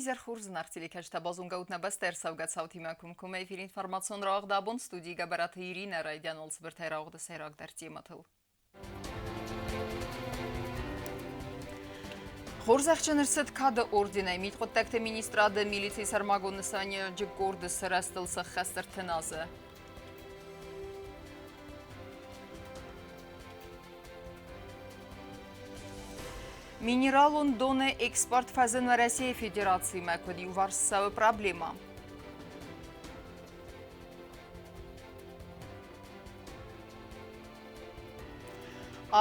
Изӕр хорз, зынаргъ телекӕсджытӕ, базонгӕ ут нӕ бӕстӕ ӕрцӕугӕ цаутимӕ комкоммӕ эфир информацион рауагъд абон студийы Гӕбӕраты Иринӕ райдиан уал цыбыртӕй рауагъды сӕйрагдӕр темӕтыл. Хорзӕхджын ӕрцыд Кады орденӕй мидхъуыддӕгты министрады милицийы сӕрмагонд нысаниуӕджы къорды сырӕзтыл сӕххӕст 30 азы. Минералон доны экспорт фӕзын Уӕрӕсейы Федерациимӕ куыд иуварс цӕуы проблемӕ?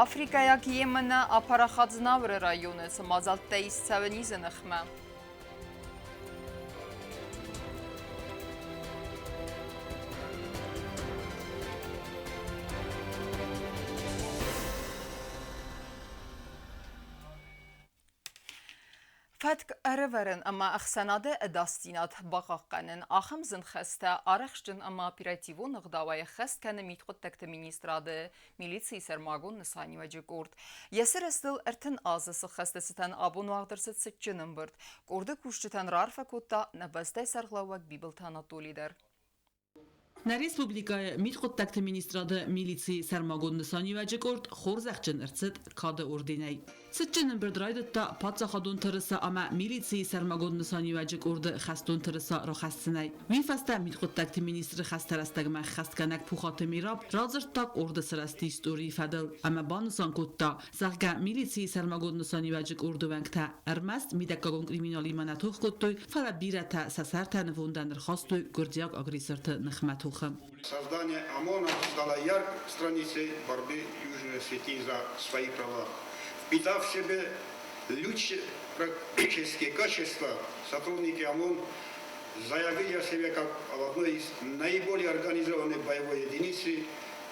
Африкӕйаг емынӕ апарахат Знауыры районы цы мадзӕлттӕ ист цӕуы низы ныхмӕ? Фӕтк ӕрӕвӕрын ӕмӕ ӕхсӕнады ӕдасдзинад бахъахъхъӕнын ахӕм зын хӕстӕ арӕхстджын ӕмӕ оперативон ӕгъдауӕй ӕххӕст кӕны мидхъуыддӕгты министрады милицийы сӕрмагонд нысаниуӕджы къорд. Йӕ сырӕзтыл 30 азы сыххӕсты цытӕн абон уагъд ӕрцыд цытджын ӕмбырд. Къорды кусджытӕн раарфӕ кодта нӕ бӕстӕйы сӕргълӕууӕг Бибылты Анатоли дӕр. Нӕ республикӕйы мидхъуыддӕгты министрады милицийы сӕрмагонд нысаниуӕджы къорд хорзӕхджын ӕрцыд Кады орденӕй. Цытджын ӕмбырд райдыдта паддзахадон тырыса ӕмӕ милицийы сӕрмагонд нысаниуӕджы къорды хӕстон тырыса рахӕссынӕй. Уый фӕстӕ мидхъуыддӕгты министры хӕстӕ рӕстӕгмӕ ӕххӕстгӕнӕг Пухаты Мираб радзырдта къорды сырӕзты историйы фӕдыл ӕмӕ банысан кодта, зӕгъгӕ, милицийы сӕрмагонд нысаниуӕджы къорды уӕнгтӕ ӕрмӕст мидӕггагон криминалимӕ нӕ тох кодтой, фӕлӕ бирӕтӕ сӕ сӕртӕ нывондӕн ӕрхастой гуырдзиаг агрессорты ныхмӕ тохы. Создание ОМОНа стало яркой страницей борьбы Южной Осетии за свои права. Впитав в себе лучшие практические качества, сотрудники ОМОН заявили о себе как об одной из наиболее организованной боевой единицы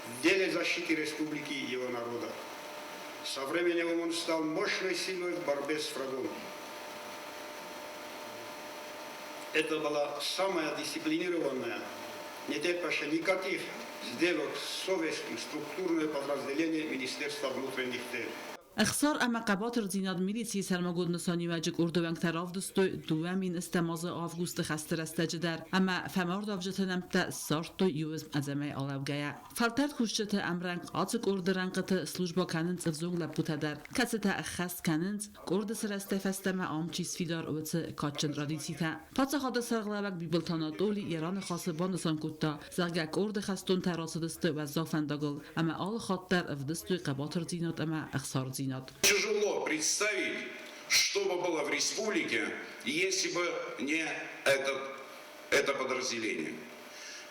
в деле защиты республики и его народа. Со временем он стал мощной силой в борьбе с врагом. Это была самая дисциплинированная, не терпящая никаких сделок с совестью структурное подразделение Министерства внутренних дел. Ӕхсар ӕмӕ хъӕбатырдзинад милицийы сӕрмагонд нысаниуӕджы къорды уӕнгтӕ равдыстой 2010 азы августы хӕсты рӕстӕджы дӕр ӕмӕ фӕмардуӕвджыты нӕмттӕ ссардтой иу ӕдзӕмӕй алӕугӕйӕ. Фӕлтӕрд кусджыты ӕмрӕнхъ ацы къорды рӕнхъыты службӕ кӕнынц ӕвзонг лӕппутӕ дӕр, кӕцытӕ ӕххӕст кӕнынц, къорды сырӕзтӕй фӕстӕмӕ ам чи сфидар, уыцы кадджын традицитӕ. Паддзахады сӕргълӕууӕг Бибылты Анатоли йӕ раныхасы банысан кодта, зӕгъгӕ, къорды хӕстонтӕ рацыдысты уӕззау фӕндагыл ӕмӕ алы хатт дӕр ӕвдыстой хъӕбатырдзинад ӕмӕ ӕхсардзинад. Тяжело представить, что бы было в республике, если бы не этот, это подразделение.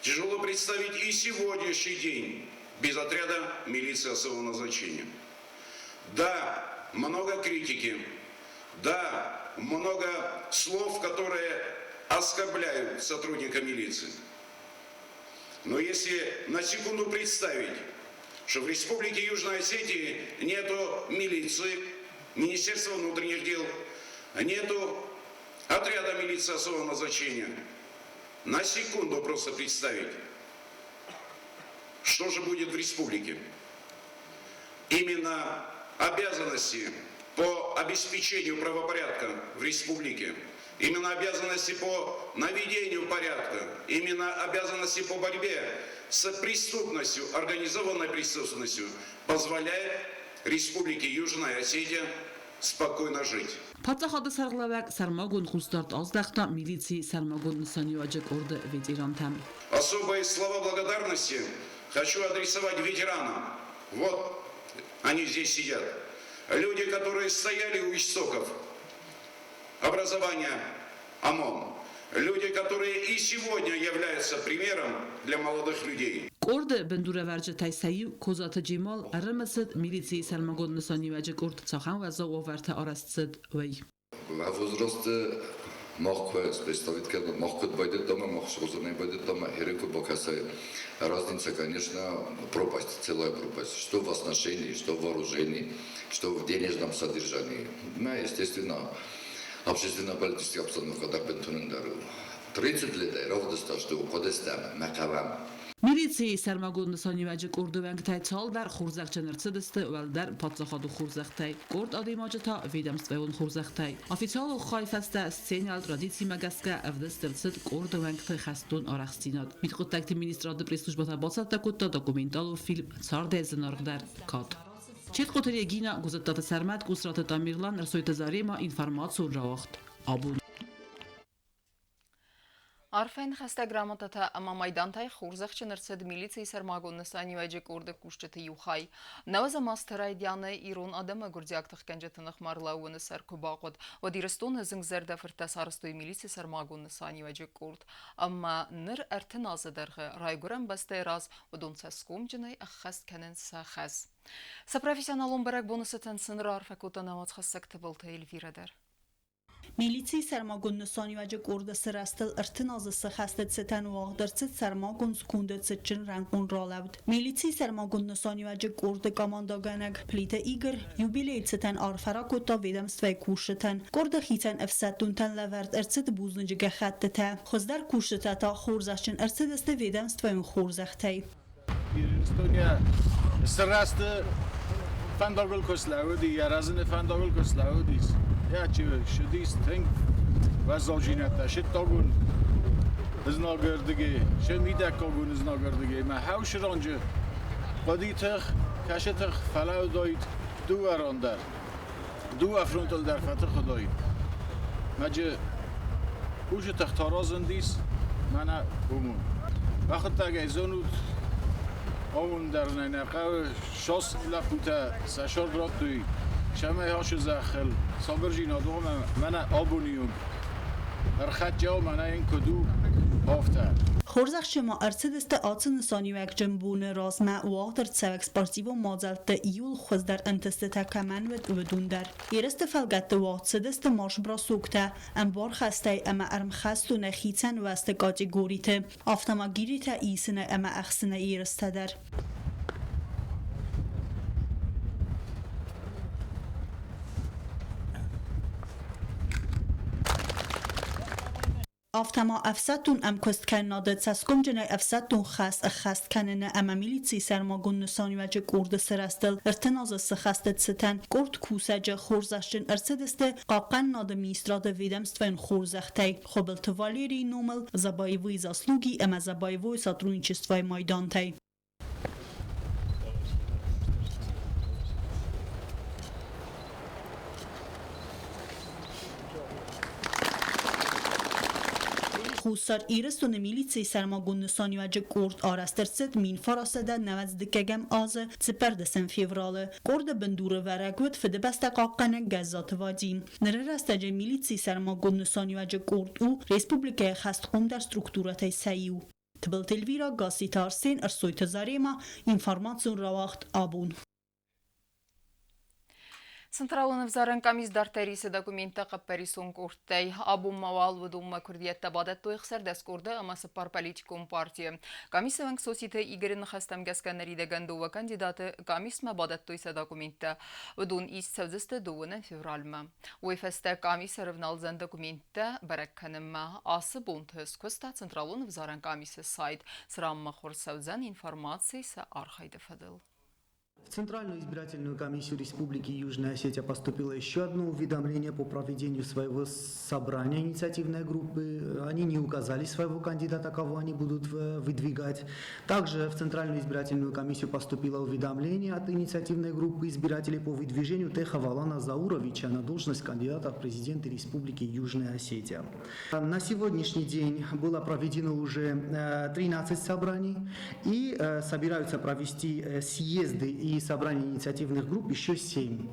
Тяжело представить и сегодняшний день без отряда милиции особого назначения. Да, много критики, да, много слов, которые оскорбляют сотрудника милиции. Но если на секунду представить, что в Республике Южная Осетия нету милиции, Министерства внутренних дел, нету отряда милиции особого назначения, на секунду просто представить, что же будет в республике. Именно обязанности по обеспечению правопорядка в республике, именно обязанности по наведению порядка, именно обязанности по борьбе с преступностью, организованной преступностью позволяет Республике Южная Осетия спокойно жить. Паддзахады сӕргълӕууӕг сӕрмагонд хъусдард аздӕхта милицийы сӕрмагонд нысаниуӕджы къорды ветерантӕм. Особые слова благодарности хочу адресовать ветеранам. Вот они здесь сидят. Люди, которые стояли у истоков образования ОМОН. Люди, которые и сегодня являются примером для молодых людей. Къорды бындурӕвӕрджытӕй сӕ иу Козаты Джемал ӕрымысыд милицийы сӕрмагонд нысаниуӕджы къорд цахӕм уӕззау уавӕрты арӕзт цыд, уый. Мӕ возрасты мах куы представить кӕнӕм, мах куыд байдыдтам ӕмӕ мах сгъуызӕнӕй байдыдтам, херы куы бакӕсай, разница, конечно, пропасть, целая пропасть, что в оснащении, что в вооружении, что в денежном содержании. Ну, естественно, общественно-политическая обстановка дӕр бынтон ӕндӕр у. 30 лет равдыста, что уыдыстӕм, мӕ хъавӕм. Милицийы сӕрмагонд нысаниуӕджы къорды уӕнгтӕй цалдӕр хорзӕхджын ӕрцыдысты уӕлдӕр паддзахадон хорзӕхтӕй, къорд адӕймаджы та ведомствӕйон хорзӕхтӕй. Официалон хай фӕстӕ сценӕйыл традицимӕ гӕсгӕ ӕвдыст ӕрцыд къорды уӕнгты хӕстон арӕхстдзинад. Мидхъуыддӕгты министрады пресс-службӕ та бацӕттӕ кодта документалон фильм «Цардӕй зынаргъдӕр кад». Четкъоты Регина, Гуызыттаты Сӕрмӕт, Къусраты Тамерлан, Ӕрсойты Зарема, информацион рауагъд. Абон. Арфӕ ныхӕстӕ грамотатӕ ӕмӕ майдантӕй хорзӕхджын ӕрцыд милицийы сӕрмагонд нысаниуӕджы къорды кусджыты иу хай. Нӕуӕдзӕм азты райдианы ирон адӕмы гуырдзиаг тыхгӕнджыты ныхмӕ ӕрлӕууыны сӕр куы бахъуыд, уӕд Ирыстоны зынгзӕрдӕ фырттӕ сарӕзтой милицийы сӕрмагонд нысаниуӕджы къорд. Ӕмӕ ныр 30 азы дӕргъы райгуырӕн бӕстӕйы раз уыдон цӕсгомджынӕй ӕххӕст кӕнынц сӕ хӕс. Сӕ профессионалон бӕрӕгбоны цытӕн сын раарфӕ кодта науӕдзхӕссӕг Тыбылты Эльвирӕ дӕр. Милицийы сӕрмагонд нысаниуӕджы къорды сырӕзтыл 30 азы цы хӕсты цытӕн уагъд ӕрцыд сӕрмагонд сконды цытджын рӕнхъон ралӕуд. Милицийы сӕрмагонд нысаниуӕджы къорды командӕгӕнӕг Плиты Игорь юбилейы цытӕн арфӕ ракодта ведомствӕйы кусджытӕн. Къорды хицӕн ӕфсӕддонтӕн лӕвӕрд ӕрцыд бузныджы гӕххӕттытӕ. Хуыздӕр кусджытӕ та хорзӕхджын ӕрцыдысты ведомствӕйон хорзӕхтӕй. Ирыстоне сырӕзты фӕндагыл куы слӕууыди, йӕ разыны фӕндагыл куы слӕууыдис, йӕ чи ссыдис тынг уӕззаудзинӕдтӕ, сыдтагон знагӕрдыгӕй, се мидӕггагон знагӕрдыгӕй ӕмӕ хӕусыранджы хъуыди тых, кӕсы тых фӕлӕууыдаид дыууӕ ран дӕр, дыууӕ фронтыл дӕр фӕтых уыдаид. Мӕджы кусы тых та разындис мӕнӕ уымон. Бахуыдтагӕй зонут, омон дӕр нӕ нӕ хъӕуы, сос лӕппутӕ сӕ сорд радтой, цӕмӕй ашы зӕххыл сабырдзинад уа мӕнӕ абоны онг ӕрхӕццӕ мӕнӕ йын куыд у, афтӕ. Хорзӕхджын ма ӕрцыдысты ацы нысаниуӕгджын боны размӕ уагъд ӕрцӕуӕг спортивон мадзӕлтты иууыл хуыздӕр ӕнтыстытӕ кӕмӕн уыд, уыдон дӕр. Ерысты фӕлгӕтты уагъд цыдысты марш-бросоктӕ, ӕмбархӕстӕй ӕмӕ ӕрмхӕстонӕй хицӕн уӕзты категориты, афтӕ ма гиритӕ исыны ӕмӕ ӕхсыны ерыстӕ дӕр. Афтӕ ма ӕфсӕддон ӕмкуысткӕнынады цӕсгомджынӕй ӕфсӕддон хӕс ӕххӕст кӕныны ӕмӕ милицийы сӕрмагонд нысаниуӕджы къорды сырӕзтыл 30 азы цы хӕсты цытӕн къорд кусӕджы хорзӕхджын ӕрцыдысты Хъахъхъӕнынады министрады ведомствӕйӕн хорзӕхтӕй Хуыбылты Валерийы номыл «За боевые заслуги» ӕмӕ «За боевое сотрудничество»-йы майдантӕй. Хуссар Ирыстоны милицийы сӕрмагонд нысаниуӕджы къорд арӕзт ӕрцыд 1992 азы 14 февралы. Къорды бындурӕвӕрӕг уыд Фыдыбӕстӕ хъахъхъӕнӕг Гӕззаты Вадим. Ныры рӕстӕджы милицийы сӕрмагонд нысаниуӕджы къорд у республикӕйы хӕстхъомдӕр структурӕтӕй сӕ иу. Тыбылты Эльвира, Гасситы Арсен, Ӕрсойты Зарема, информацион рауагъд абон. Централон ӕвзарӕн къамис дарддӕр исы документтӕ хъӕппӕрисон къордтӕй. Абон ма уал уыдонмӕ куырдиӕттӕ бадӕттой 16 къорды ӕмӕ цыппар политикон партийы. Къамисы уӕнг Соситы Игоры ныхӕстӕм гӕсгӕ ныридӕгӕн дыууӕ кандидаты къамисмӕ бадӕттой сӕ документтӕ. Уыдон ист цӕудзысты дыууынӕм февралмӕ. Уый фӕстӕ къамис ӕрывналдзӕн документтӕ бӕрӕг кӕнынмӕ. Ацы бонты скуыста Централон ӕвзарӕн къамисы сайт, цыран мыхуыр цӕудзӕн информаци сӕ архайды фӕдыл. В Центральную избирательную комиссию Республики Южная Осетия поступило еще одно уведомление по проведению своего собрания инициативной группы. Они не указали своего кандидата, кого они будут выдвигать. Также в Центральную избирательную комиссию поступило уведомление от инициативной группы избирателей по выдвижению Теха Валана Зауровича на должность кандидата в президенты Республики Южная Осетия. На сегодняшний день было проведено уже 13 собраний и собираются провести съезды и собрания инициативных групп еще 7.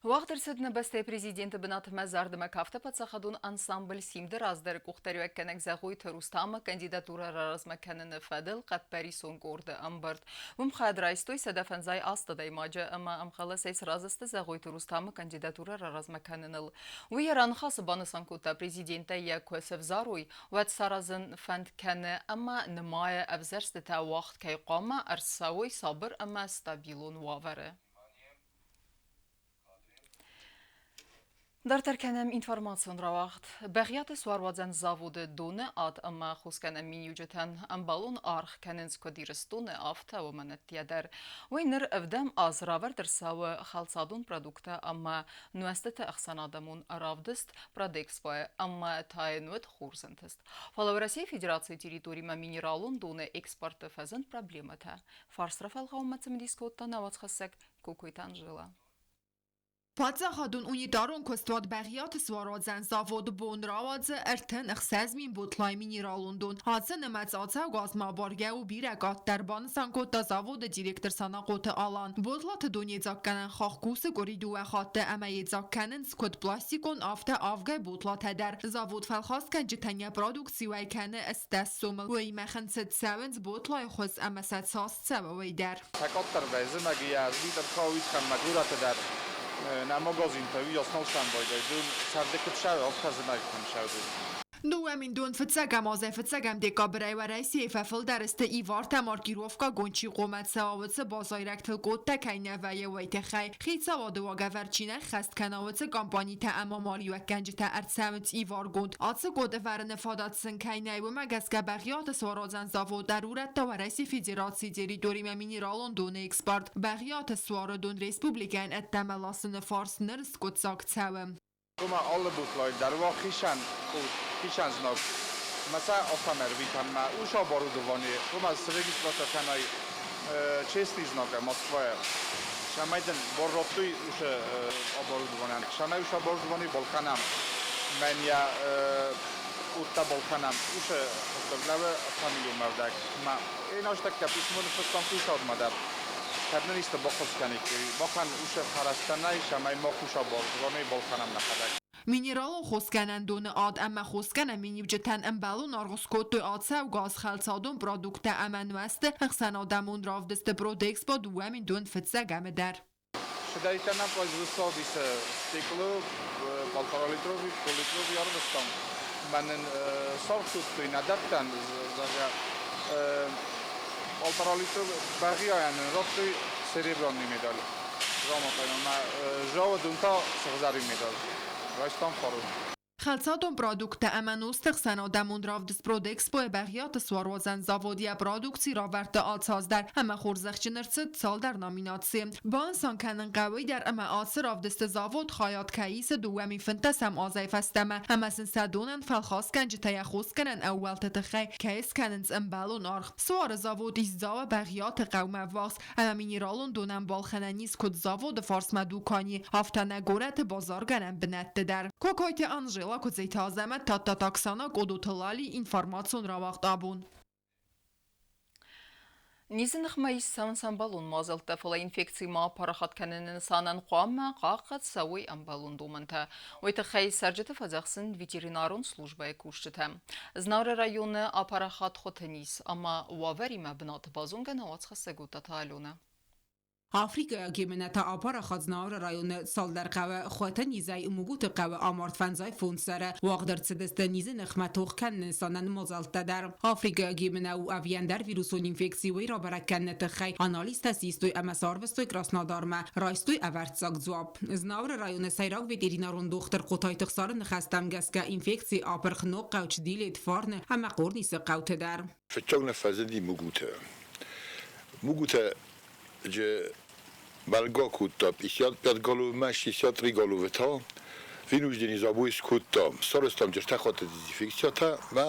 Уагъд ӕрцыд нӕ бӕстӕйы президенты бынатмӕ зардмӕ кафты паддзахадон ансамбль «Симд»-ы раздӕры къухдариуӕггӕнӕг Зӕгъойты Рустамы кандидатурӕ раразмӕ кӕныны фӕдыл хъӕппӕрисон къорды ӕмбырд. Уым хайад райстой 158 адӕймаджы ӕмӕ ӕмхъӕлӕсӕй сразы сты Зӕгъойты Рустамы кандидатурӕ раразмӕ кӕныныл. Уый йӕ раныхасы банысан кодта, президенттӕ йӕ куы сӕвзарой, уӕд саразын фӕнд кӕны ӕмӕ нымайы ӕвзӕрстытӕ уагъд кӕй хъуамӕ ӕрцӕуой сабыр ӕмӕ стабилон уавӕры. Дарддӕр кӕнӕм информацион рауагъд. Бӕгъиаты суаруадзӕн заводы доны ад ӕмӕ хосгӕнӕн миниуджытӕн ӕмбӕлон аргъ кӕнынц куыд Ирыстоны, афтӕ уымӕн ӕддейӕ дӕр. Уый ныр ӕвдӕм аз равӕрд ӕрцӕуы хӕлцадон продукттӕ ӕмӕ нуӕзтыты ӕхсӕнадӕмон равдыст Продэкспо-йы ӕмӕ та йын уыд хорз ӕнтыст. Фӕлӕ Уӕрӕсейы Федерацийы территоримӕ минералон доны экспорты фӕзынд проблемӕтӕ. Фарст рафӕлгъауынмӕ цымыдис кодта нӕ уацхӕссӕг Кокойты Анжела. Паддзахадон унитарон куыстуат Бӕгъиаты суаруадзӕн заводы бон рауадзы 36 000 ботлайы минералон дон. Ацы нымӕц ацӕугӕ азмӕ абаргӕ у бирӕ къаддӕр, банысан кодта заводы директор Санахъоты Алан. Ботлаты дон йедзаггӕнӕн хахх кусы къуыри дыууӕ хатты ӕмӕ йедзаг кӕнынц куыд пластикон, афтӕ авгӕй ботлатӕ дӕр. Завод фӕлхасгӕнджытӕн йӕ продукци уӕй кӕны 18 сомыл. Уыимӕ хынцыд цӕуынц ботлайы хуыз ӕмӕ сӕ цас цӕуы, уый дӕр. Фӕкъаддӕр вӕййы зымӕгы йӕ ӕрхауид кӕм мӕгуыраты дӕр. Нӕ магазинтӕ уыйас нал сӕмбӕлдӕй, дон сӕрды куыд сӕуы, афтӕ зымӕг кӕм сӕуы. 2000 фыццӕгӕм азӕй фыццӕгӕм декабрӕй Уӕрӕсейы фӕфылдӕр сты ивартӕ маркировкӕгонд чи хъомӕ цӕуа, уыцы базайрӕгтыл къодтӕ кӕй нӕ вӕййы, уый тыххӕй. Хицауады уагӕвӕрд чи нӕ ххӕст кӕна, уыцы компанитӕ ӕмӕ амалиуӕггӕнджытӕ ӕрцӕуынц иваргонд. Ацы къод ӕвӕрыны фадат сын кӕй нӕй, уымӕ гӕсгӕ Бӕгъиаты суаруадзӕн завод ӕрурӕдта Уӕрӕсейы Федерацийы территоримӕ минералон доны экспорт. Бӕгъиаты суары дон республикӕйӕн ӕддӕмӕ ласыны фарст ныр скъуыддзаг цӕуы. Ома алы бутлай дӕр уа хицӕн къут, хицӕн знаг. Ма сӕ ахӕм ӕрвитӕм ма уыш оборудование, ома срегистраци кӕнай честный знакӕ Москвайӕ. Цӕмӕй дын бар радтой уышы оборудованиӕн, цӕмӕй уышы оборудовани балхӕнӕм, мӕн йӕ къуттӕ балхӕнӕм, уышы хъуыддаг лӕууы фамилион мӕрдӕг. Ма ӕнӕстӕккӕ писмо ныффыстам хицауадмӕ дӕр. Кӕд нын исты баххуыс кӕниккой, махӕн уышы фӕрӕзтӕ нӕй, цӕмӕй мах уышы оборудовани балхӕнӕм нӕхӕдӕг. Минералон хосгӕнӕн доны ад ӕмӕ хосгӕнӕн миниуджытӕн ӕмбӕлон аргъ скодтой ацӕугӕ аз хӕлцадон продукттӕ ӕмӕ нуӕзты ӕхсӕнадӕмон равдысты Продэкспо 2005-ӕмы дӕр. Сюда нам производство стекло полторалитровый, пол-литровый арвыстам. Мӕнӕн саргъ нӕ дӕттӕн, зӕгъгӕ, полтора-литровый бӕгъиайӕн радтой серебряный медаль. Грамотайӕн ма заводон та сыгъзӕрин медаль. Райстам фарон. Хӕлцадон продукттӕ ӕмӕ нозты ӕхсӕнадӕмон равдыст Продэкспо-йы Бӕгъиаты суаруадзӕн завод йӕ продукци равӕрдта ацаз дӕр ӕмӕ хорзӕхджын ӕрцыд цалдӕр номинацийы. Банысан кӕнын хъӕуы дӕр ӕмӕ ацы равдысты завод хайад кӕй исы 2015 азӕй фӕстӕмӕ ӕмӕ сын сӕ донӕн фӕлхасгӕнджытӕ йӕ хосгӕнӕн ӕууӕлты тыххӕй кӕй скӕнынц ӕмбӕлон аргъ. Суары завод ис Дзауы Бӕгъиаты хъӕумӕ ӕввахс ӕмӕ минералон донӕн балхӕнӕн ис куыд заводы фарсмӕ дукани, афтӕ нӕ горӕты базаргӕнӕн бынӕтты дӕр. Кокойты Анжела, Куыдзеты Азӕмӕт, Тадтаты Оксана, Къодоты Лали, информацион рауагъд абон. Низы ныхмӕ ис цӕуынц ӕмбӕлон мадзӕлттӕ, фӕлӕ инфекци ма апарахат кӕныны нысанӕн хъуамӕ хъахъхъӕд цӕуой ӕмбӕлон домӕнтӕ. Уый тыххӕй цӕрджыты фӕдзӕхсынц ветеринарон службӕйы кусджытӕ. Знауыры районы апарахат хуыты низ ӕмӕ уавӕримӕ бынаты базонгӕ нӕ уацхӕссӕг Уытаты Аленӕ. Африкӕйаг емынӕ та апарахат Знауыры районы цалдӕр хъӕуы Хуӕтӕ низӕй Мугуты хъӕуы амард 55 сӕры. Уагъд ӕрцыдысты низы ныхмӕ тох кӕныны нысанӕн мадзӕлттӕ дӕр. Африкӕйаг емынӕ у ӕви ӕндӕр вирусон инфекци, уый рабӕрӕг кӕныны тыххӕй анализтӕ систой ӕмӕ сӕ арвыстой Краснодармӕ. Райстой ӕвӕрццаг дзуапп. Знауыры районы сӕйраг ветеринарон дохтыр Хъотайты Хсары ныхӕстӕм гӕсгӕ инфекци апырх Ногхъӕу, Чдилет, Фарны ӕмӕ Хъорнисы хъӕуты дӕр. Фыццаг нӕ фӕзынди Мугутӕ. Мугутӕ мӕлгӕ кодта 55 головмӕ, 63 головы та вынуждены забой скодта. Сарӕзтам ӕртӕ хатты дезинфекциятӕ ма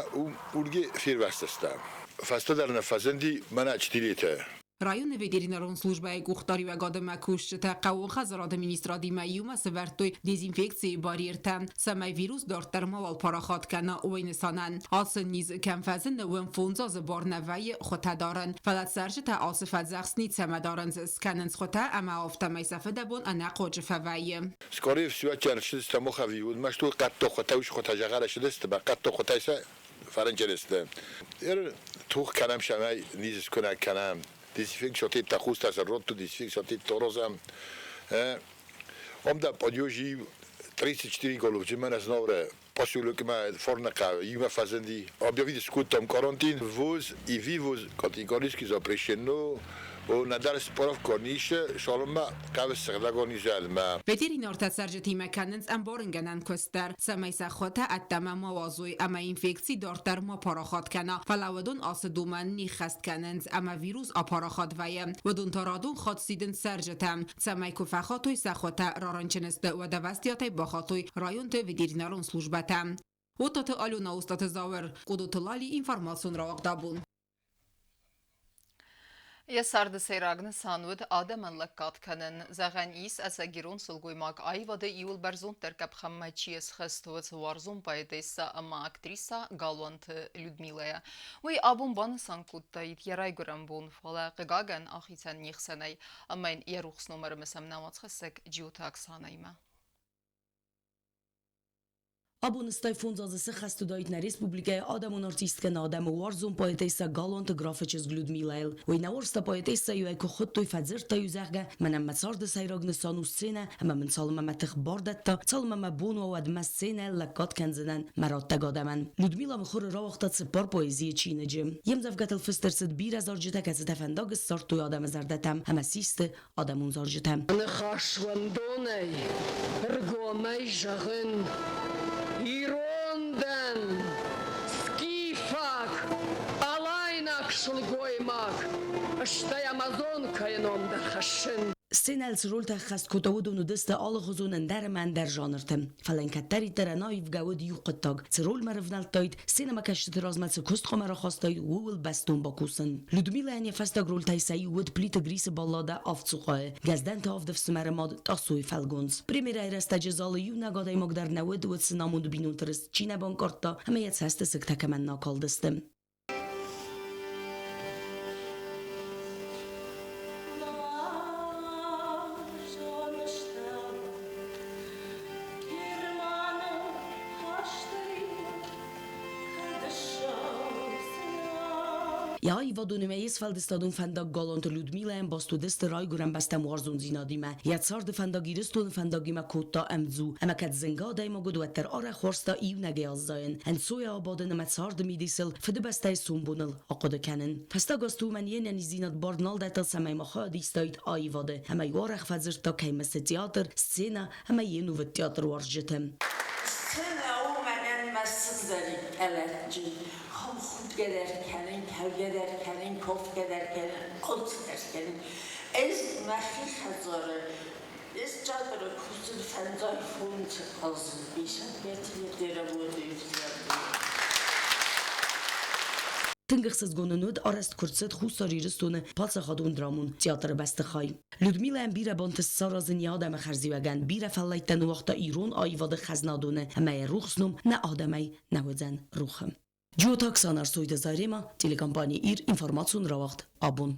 уырге фервӕзтыстӕм. Фӕстӕдӕр нӕ фӕзынди мӕнӕ чтилетӕ. Районы ветеринарон службӕйы къухдариуӕгадимӕ кусджытӕ хъӕууон хӕдзарады министрадимӕ иумӕ сӕвӕрдтой дезинфекцийы барьертӕ, цӕмӕй вирус дарддӕр мауал парахат кӕна, уый нысанӕн. Ацы низ кӕм фӕзыны, уым фондз азы бар нӕ вӕййы хуытӕ дарӕн. Фӕлӕ цӕрджытӕ ацы фӕдзӕхст ницӕмӕ дарынц, скӕнынц хуытӕ ӕмӕ афтӕмӕй сӕ фыдӕбон ӕнӕхъуаджы фӕвӕййы. Скорее всего, ӕрцыдысты мохӕви, уыдмӕ сты хъӕддаг хуытӕ, уыцы хуытӕ зӕгъӕлӕ сыдысты, хъӕддаг хуытӕй сӕ фӕрынчын Ер тух кӕнӕм сӕмӕй низ скуынӕг кӕнӕм. Дезинфекциятӕ хустӕ ротты дезинфекциятӕ торозӕм. Ом да подъезжи 34 головы мӕнӕ Знауыры поселокмӕ Фарныхъӕуы иумӕ фӕзынди. Объявить скодтам карантин, ввоз и вывоз категорически запрещено. Нӕдӕр справка ницы, цалынмӕ хъавы сыгъдӕгон изӕлмӕ. Ветеринартӕ цӕрджытимӕ кӕнынц ӕмбарынгӕнӕн куыст дӕр, цӕмӕй сӕ хуытӕ ӕддӕмӕ ма уадзой ӕмӕ инфекци дарддӕр ма парахат кӕна. Фӕлӕ уыдон ацы домӕн не ххӕст кӕнынц ӕмӕ вирус апарахат вӕййы. Уыдон та радон хатт сидынц цӕрджытӕм, цӕмӕй куы фӕхатой сӕ хуытӕ рарынчын сты, уӕд ӕвӕстиатӕй бахатой районты ветеринарон службӕтӕм. Отаты Алена, Остъаты Зауыр, Къодоты Лали, информацион рауагъдабон. Йӕ царды сӕйраг нысан уыд адӕмӕн лӕггад кӕнын. Зӕгъӕн ис, ӕцӕг ирон сылгоймаг аивады иуыл бӕрзонддӕр къӕпхӕнмӕ чи схызт, уыцы уарзон поэтессӕ ӕмӕ актрисӕ Галуанты Людмилӕйӕ. Уый абон банысан кодтаид йӕ райгуырӕн бон, фӕлӕ, хъыгагӕн, ахицӕн не хсӕнӕй ӕмӕ йын йӕ рухс ном ӕрымысӕм нӕ уацхӕссӕг Джиоты Оксанӕимӕ. Абон 85 азы сӕххӕст уыдаид нӕ республикӕйы адӕмон артисткӕ, нӕ адӕмы уарзон поэтессӕ Галуанты графы чызг Людмилӕйыл. Уый нӕ уарзта поэтессӕ-иу ӕй куы хуыдтой, фӕдзырдта-иу, зӕгъгӕ, мӕнӕн мӕ царды сӕйраг нысан у сценӕ, ӕмӕ мын цалынмӕ мӕ тых бар дӕтта, цалынмӕ мӕ бон уа, уӕдмӕ сценӕйыл лӕггад кӕндзынӕн мӕ раттӕг адӕмӕн. Людмила мыхуыры рауагъта цыппар поэзийы чиныджы. Йе мдзӕвгӕтыл фыст ӕрцыд бирӕ зарджытӕ, кӕцытӕ фӕндаг ссардтой адӕмы зӕрдӕтӕм ӕмӕ систы адӕмон зарджытӕ. Ныхас уӕндонӕй, ӕргомӕй зӕгъын, ирон дӕн, скифаг, алайнаг сылгоймаг, стӕй амазонкӕйы ном дӕр хӕссын. Сценӕйыл цы рольтӕ ӕххӕст кодта, уыдон уыдысты алыгъуызон ӕндӕр ӕмӕ ӕндӕр жанрты. Фӕлӕ йын кӕддӕриддӕр ӕнаивгӕ уыд иу хъуыддаг: цы рольмӕ рывнӕлдтаид, сценӕмӕкӕсджыты размӕ цы куыст хъуамӕ рахастаид, ууыл бӕстон бакусын. Людмилӕйӕн йӕ фӕстаг рольтӕй сӕ иу уыд Плиты Грисы балладӕ «Авдцухъайы», Гӕздӕнты авд ӕфсымӕры мад Тъасойы фӕлгонц. Премьерӕйы рӕстӕджы залы иунӕг адӕймаг дӕр нӕ уыд, уыцы намонд бинонты рыст чи нӕ банкъардта ӕмӕ йӕ цӕстысыгтӕ кӕмӕн нӕ акалдысты. Йӕ аивадон ӕмӕ йе сфӕлдыстадон фӕндаг Галанты Людмилӕйӕн баст уыдысты райгуырӕн бӕстӕм уарзондзинадимӕ. Йӕ царды фӕндаг Ирыстоны фӕндагимӕ кодта ӕмдзу, ӕмӕ кӕд зынгӕ адӕймаг уыд, уӕддӕр арӕх уарзта иунӕгӕй аззайын, ӕнцойӕ абадын ӕмӕ царды мидисыл, Фыдыбӕстӕйы сомбоныл ахъуыды кӕнын. Фӕстаг азты уымӕн йе нӕниздзинад бар нал дӕтта, цӕмӕй ма хайад истаид аивады, ӕмӕ-иу арӕх фӕдзырдта, кӕй мысы театр, сценӕ ӕмӕ йе нувыд театруарзджыты. Сценӕ у мӕнӕн мӕ сыгъзӕрин къӕлӕтджын, худгӕ дӕр кӕнын, кӕугӕ дӕр кӕнын, кофгӕ дӕр кӕнын, алцыдӕр кӕнын. Ӕз мӕхи хӕдзары ӕз театры кусын фӕндзай фондз азы, 55 работаю в театре. Тынг ӕхсызгон ын уыд, арӕзт куы рцыд Хуссар Ирыстоны паддзахадон драмон театры бӕстыхай. Людмилӕйӕн бирӕ бонты саразын йӕ адӕмы хӕрзиуӕгӕн бирӕ фӕллӕйттӕ ныууагъта ирон аивады хӕзнадоны ӕмӕ йӕ рухс ном нӕ адӕмӕй нӕ уыдзӕн рухы. Джиоты Оксана Арсойты Зарема, телекомпани Ир, информацион рауагъд «Абон».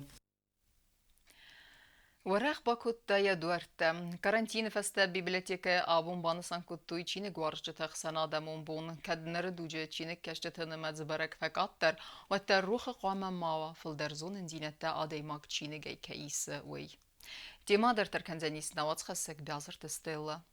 Уӕрӕх бакодта йӕ дуӕрттӕ. Карантины фӕстӕ библиотекӕйы абон банысан кодтой чиныгуарзджыты ӕхсӕнадӕмон бон. Кӕд ныры дуджы чиныгкӕсджыты нымӕц бӕрӕг фӕкъаддӕр, уӕддӕр рухы хъуамӕ ма уа, фылдӕр зонындзинӕдтӕ адӕймаг чиныгӕй кӕй исы, уый. Темӕ дарддӕр кӕндзӕнис нӕ уацхӕссӕг Бязырты Стеллӕ.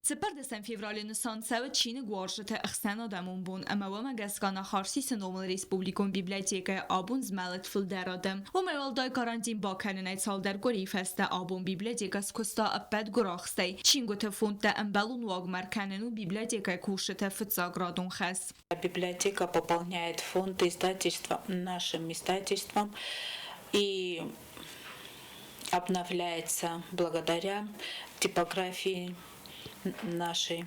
14 февралы нысан цӕуы чиныгуарзджыты ӕхсӕнадӕмон бон ӕмӕ уымӕ гӕсгӕ Анахарсисы номыл республикон библиотекӕйы абон змӕлыд фылдӕр адӕм. Уымӕй уӕлдай карантин бакӕнынӕй цалдӕр къуырийы фӕстӕ абон библиотекӕ скуыста ӕппӕт гуырахстӕй. Чингуыты фондтӕ ӕмбӕлон уагмӕ ӕркӕнын у библиотекӕйы кусджыты фыццаградон хӕс. Библиотека пополняет фонд издательства нашим издательством и обновляется благодаря типографии нашей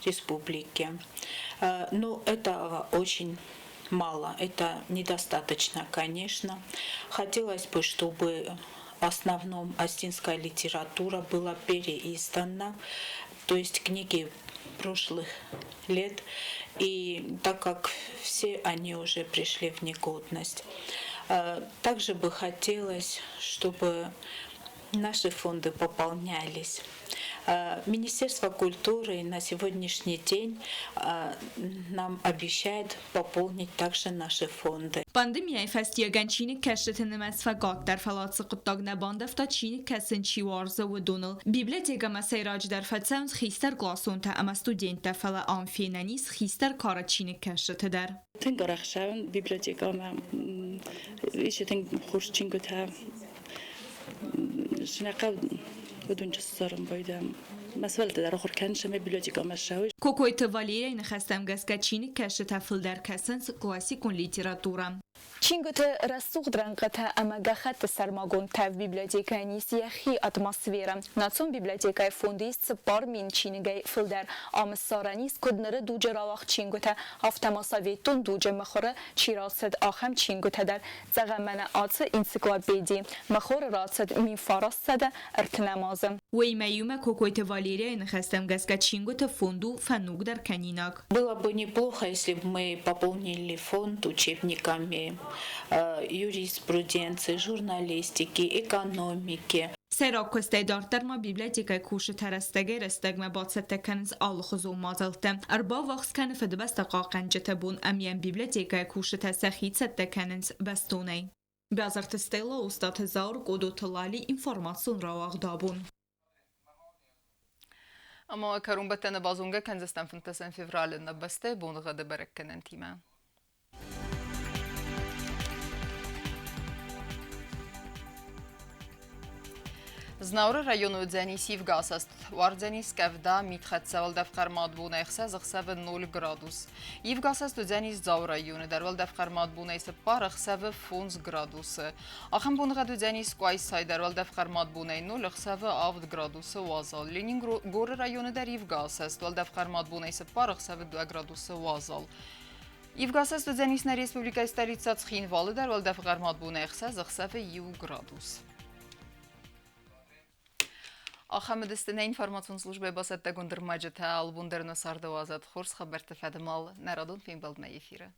республики. Но этого очень мало, это недостаточно, конечно. Хотелось бы, чтобы в основном астинская литература была переиздана, то есть книги прошлых лет, и так как все они уже пришли в негодность. Также бы хотелось, чтобы наши фонды пополнялись. Министерство культуры на сегодняшний день нам обещает пополнить также наши фонды. Пандемияйы фӕстиуӕгӕн чиныгкӕсджыты нымӕц фӕкъаддӕр, фӕлӕ ацы хъуыддаг нӕ бандӕвта чиныгкӕсын чи уарзы, уыдоныл. Библиотекӕмӕ сӕйраджыдӕр фӕцӕуынц хистӕркъласонтӕ ӕмӕ студенттӕ, фӕлӕ ам фенӕн ис хистӕр кары чиныгкӕсджыты дӕр. Тынг арӕх ссарын библиотекӕмӕ, ис тынг хорз чингуытӕ. Сынӕхъӕу уыдон ссарын байдам. Мӕ сывӕллӕттӕ дӕр ахуыр кӕнынц ӕмӕ библиотекӕмӕ ссӕуой. Кокойты Валерийы ныхӕстӕм гӕсгӕ чиныгкӕсджытӕ фылдӕр кӕсынц классикон литературӕ. Чингуыты рӕсугъд рӕнхъытӕ ӕмӕ гӕххӕтты сӕрмагонд тӕф библиотекӕйӕн ис йӕхи атмосферӕ. Национ библиотекӕйы фонды ис 4000 чиныгӕй фылдӕр. Ам ссарӕн ис, куыд ныры дуджы рауагъд чингуытӕ, афтӕ ма советон дуджы мыхуыры чи рацыд, ахӕм чингуытӕ дӕр. Зӕгъӕм, мӕнӕ ацы энциклопеди мыхуыры рацыд 1930 азы. Уыимӕ иумӕ Кокойты Валерияйы ныхӕстӕм гӕсгӕ чингуыты фонд у фӕногдӕр кӕнинаг. Было бы неплохо, если бы мы пополнили фонд учебниками юриспруденции, журналистики, экономики. Сӕйраг куыстӕй дарддӕр ма библиотекӕйы кусджытӕ рӕстӕгӕй-рӕстӕгмӕ бацӕттӕ кӕнынц алыхуызон мадзӕлттӕ. Ӕрбаввахс кӕны Фыдыбӕстӕ хъахъхъӕнджыты бон ӕмӕ библиотекӕйы кусджытӕ сӕхи цӕттӕ кӕнынц бӕстонӕй. Базарты Стелла, Остъаты Зауыр, Къодоты Лали, информацион рауагъд абон. Ӕмӕ кӕронбӕттӕны базонгӕ кӕндзыстӕм 15 февралы нӕ бӕстӕйы боныгъӕды бӕрӕггӕнӕнтимӕ. Знауыры районы уыдзӕнис ивгӕ уардзӕнис къӕвда, мидхӕццӕ уӕлдӕф хъӕрмад бонӕй ӕхсӕз ӕхсӕвы 0 градус. Ивгӕсӕст уыдзӕнис Дзауы районы дӕр уӕлдӕф хъӕрмад бонӕй 4 ӕхсӕвы 5 градусы. Ахӕм боныгъӕд уыдзӕнис Къуайсайы дӕр уӕлдӕф хъӕрмад бонӕй 0 ӕхсӕвы 7 градусы уазал. Ленингоры районы дӕр ивгӕсӕст уӕлдӕф хъӕрмад бонӕй 4 ӕхсӕвы 2 градусы уазал. Ивгӕсӕст уыдзӕнис нӕ республикӕйы столицӕ Цхинвалы дӕр уӕлдӕф хъӕрмад бонӕй 6 ӕхсӕвы 1 градус. Ахӕм уыдысты нӕ информацион службӕйы бацӕттӕгонд ӕрмӕджытӕ. Алыбон дӕр нӕ царды уадзӕд хорз хабӕртты фӕдымал. Нӕ радон фембӕлдмӕ эфиры.